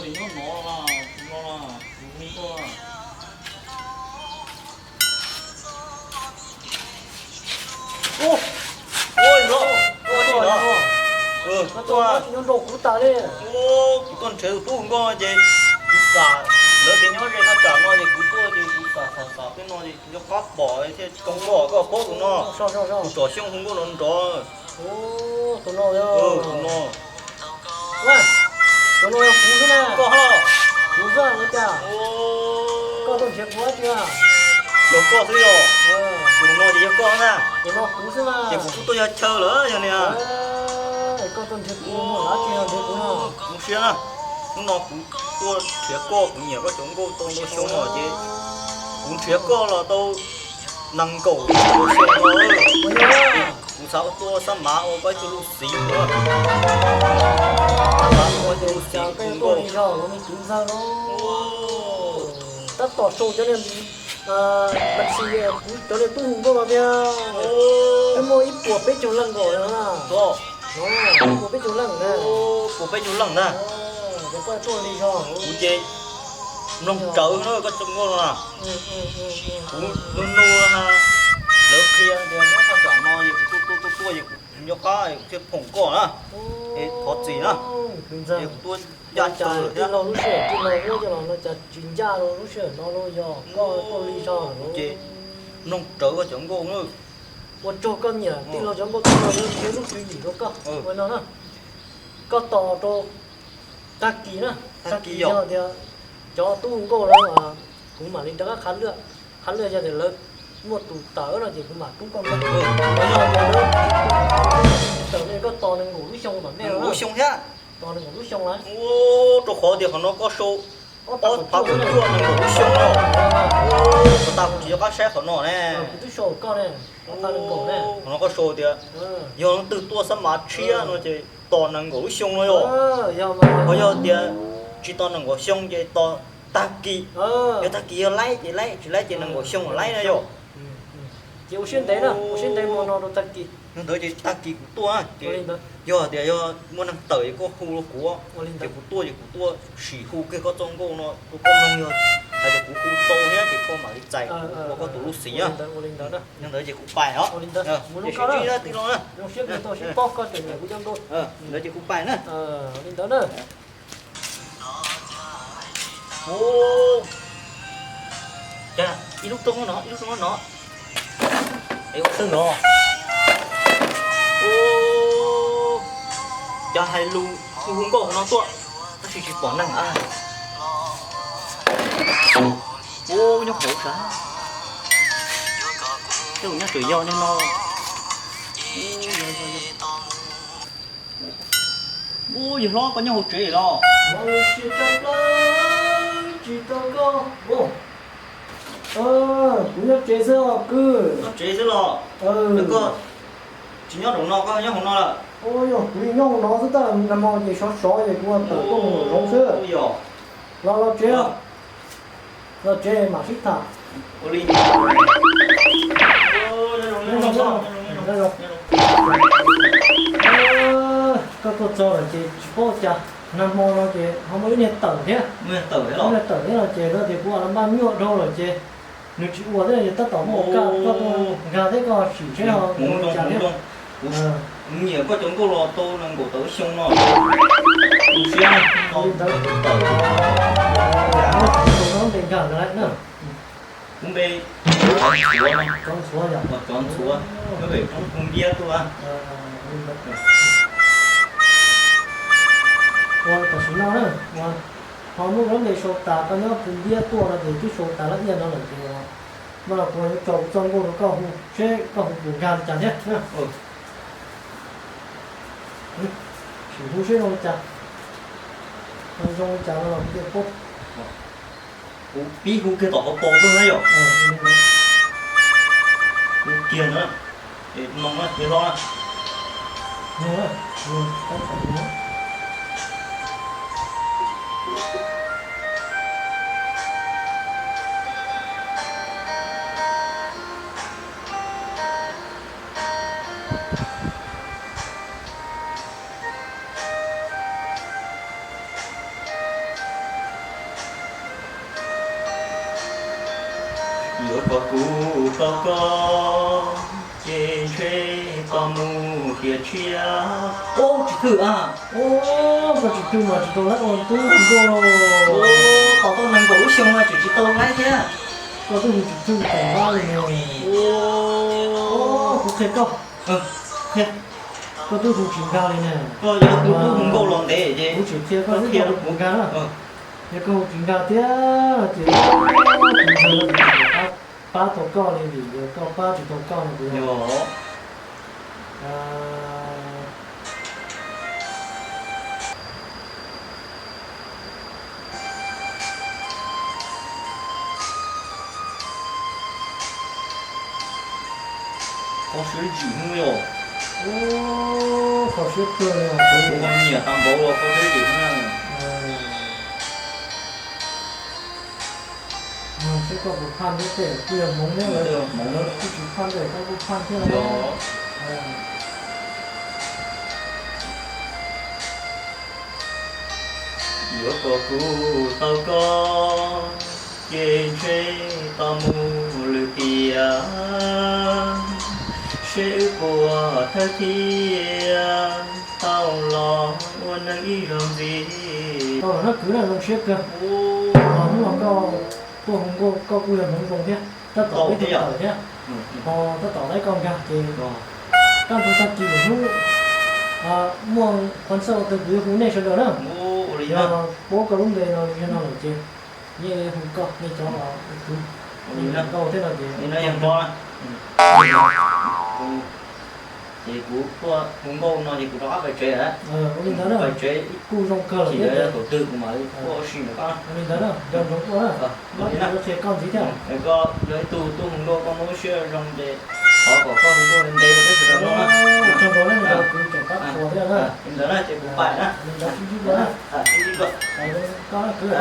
Nyob no, no, kuv me tuaj. Ua, ua no, ua tsis no. Kuv tuaj, kuv tuaj nrhiav tus tub hu nkauj no ces kuv xam lawv tias nyob ze thaj tsam no ces kuv tuaj ces kuv xam xam xam peb no ces kuv nco qab pom thiaj zoo nkauj koj paub tus no. Tus tsom xyoo hu nkauj no nrov. Tus no, tus no yog kuv xwb na. Koj, kuv xwb na. Cas koj tuaj nrhiav kuv dab tsi? Yog koj xwb yog. Tus no ces yog koj na. Tus no kuv xwb na. Ces kuv twb tuaj yog chaw lawm yog niag. Koj tuaj nrhiav kuv, muaj dab tsi nrhiav kuv no? Zoo siab na. Hnub no kuv tuaj nrhiav koj, kuv nyiam koj cov nkauj tau ntau xyoo no ces kuv nrhiav koj los tau nees nkaum xyoo no. Kuv xav tuaj xab mav ua koj ib tug luj xiv. Xab mav ua koj ib tug luj xiv hu nkauj. Tab tom sau cov niag, kuv cov niag tub hu nkauj no tiag. Twb muaj ib puas peb caug leej nkaum na. Ib puas peb caug leej na. Puas peb caug leej na. Ces koj tuaj li zog kuv ces mloog rawv na koj cov nkauj no na. Kuv nug nug na, lawv qhia tias nyob thaj tsam no es kuv tuaj tuaj tuaj tuaj es kuv nco qab es kuv thiaj phoom koj na. Es thov txim na. Es kuv tuaj ncaj chaw thiab. Tij laug lub sij hawm tij laug muab coj los no cas tsis ncaj rau lub sij hawm no los yog koj tuaj li zog ces mloog rawv koj cov nkauj na. Ua tsaug koj nyiam tij laug cov nkauj, tij laug yuav nrhiav lub tswv yim rau koj ua no na. Koj tos rau tag kis na, tag kis yog tias cov tub hu nkauj lawm, kuv mam li rov qab qha lwaj, qha lwaj yog tias lawv muaj tus tawm no ces kuv mam rub koj mus. Tawm ne koj tos nees nkaum lub xyoo tom ntej no. Tos nees nkaum lub xyoo na. Rau qhov tias qhov no koj sau ob phav kuv tuaj nees nkaum lub xyoo no. Puas tas kuv tsis nco qab saib qhov no ne. Qhov no koj sau tias yog leej twg tuaj xab mav tshiab no ces tos nees nkaum lub xyoo no yog. Ho yog tias tsis tos nees nkaum xyoo ces tos tag kis. Yog tag kis yog laib ces laib, tsis laib ces nees nkaum xyoo laib na yog. Ces ua siab ntev na, ua siab ntev hmo no rau tag kis. Yog ntawd ces tag kis kuv tuaj ces yog tias yog muaj neeg tawm es koj hu rau kuv, ces kuv tuaj ces kuv tuaj sim hu kiag koj txoj nkauj no rau koj mloog, yog hais tias kuv hu tau thiab ces koj mam li txais kuv ua koj tus luj xiv na. Yog ntawd ces kuv pais os. Ces sib ntsib na tij laug na. Ntawd ces kuv pais na. Cas ib lub roob no, ib lub roob no. Es ua twg no? Cas hais lus hu hu nkauj hauv no tuaj tab sis tsis pom neeg a. Ub, nyob hauv sav. Tej zaum nyob tsam yog niag no. Ub, yawg hlob koj nyob hauv tsev los? Tsis tau koj. Kuv nyob tsev xwb os kwv. Nyob tsev xwb los? Koj tsis nyob saum no, koj nyob hauv no lawm? Yog kuv nyob hauv no xwb, tab nag hmo ces sov sov ces kuv tawm tuaj mus nram zoov xwb. Los los tsev, los tsev mam sib tham. Ua li. Koj tuaj txog lawm ces tsis paub cas, nag hmo no ces ho muaj ib niag tawm thiab. Ib niag tawm thiab no ces no tias kuv a la npaj nyuaj dhau lawm ces nws tsis ua thiab, tab tom muaj ua kaj, koj tuaj nkag thiab koj sim seb ho ua li cas thiab. Kuv nyiam koj cov nkauj los tau nees nkaum tawm xyoo no. Kuv siab no tawm. Kuv npe Cov Ntxhuav, Cov Ntxhuav, nyob pem roob Phu Ntiab tuaj. Ua tam sim no na, ho muab koj npe sau tas, koj nyob Phu Ntiab tuaj no ces twb sau tas lab iaj no lawm ces no los kuv yuav tso kuv txoj nkauj rau koj hu seb koj hu puas nkag li cas thiab na. Sim hu seb zoo li cas, zoo li cas no los kuv thiaj paub. Kuv pib hu kiag tom hauv paus xwb na yom. Hu kiag na, es mloog na, yawg hlob na. Kuv tau koj ces ntshe tau mus tiam tshiab. Ub, tsis thwj a. Ub, koj tsis thwj mas tsis tau laib ua tub hu nkauj. Ub, tos tau nees nkaum lub xyoo mas tseem tsis tau laib thiab. Koj twb hu tsis thwj teem pab li ne. Ub, kuv qhia koj. Qhia. Koj twb hu tsis nkag li ne. Koj yog tus tub hu nkauj los ntev ces kuv tseem qhia koj, koj hu tsis nkag na. Yog koj hu tsis nkag thiab no ces kuv pab tau koj li vim yog koj pab tsis tau koj no kuv yog. Qhov siab ntsim hnub yom. Qhov siab kawg li os. Kuv ho nyiam tas npaum los qhov siab ntsim hnub na. Seb koj puas phaj thiab, kuj yog hmoov thiab, lawv kuj tsis phaj ntawm koj kuj phaj thiab los. Yuav kom kuv tau koj ces ntshe tau mus lwm tiam, seb wb puas thawj thiab tau los ua neej ib zaug ntxiv. Tau los na kwv na, zoo siab kawg. Hnub no koj tuaj hu nkauj koj kuj yog hmoov zoo thiab, tab tom peb tug tawm thiab. Ho tab tom laib koj nkag ces kaj ntug tag kis lwm hnub muaj qhov xauj ua twg kuv yuav hu nej sawv daws na. Yog paub koj lub npe no li no lawm ces yeej hu koj, nej cov kwv, nej nkauj thiab no ces ces kuv tuaj hu nkauj no ces kuv rov qab pais tsev lawm. Ua li ntawd na, pais tsev kuj zoo kawg lawm thiab, thaum twg kuv mam li tuaj ua si ntawm koj. Ua li ntawd na, nco ntsoov tuaj na, kuv yuav qhia koj ntxiv thiab. Koj yog ib tug tub hu nkauj koj muaj lub siab zoo ces thov kom koj hu nkauj ntev ntev rau peb sawv daws mloog na. Ua tsaug ntau na, kuv tseem tab qhuas thiab na. Li ntawd na ces kuv pais na. Li ntawd sib ntsib dua na. Sib ntsib dua. Koj na kwv.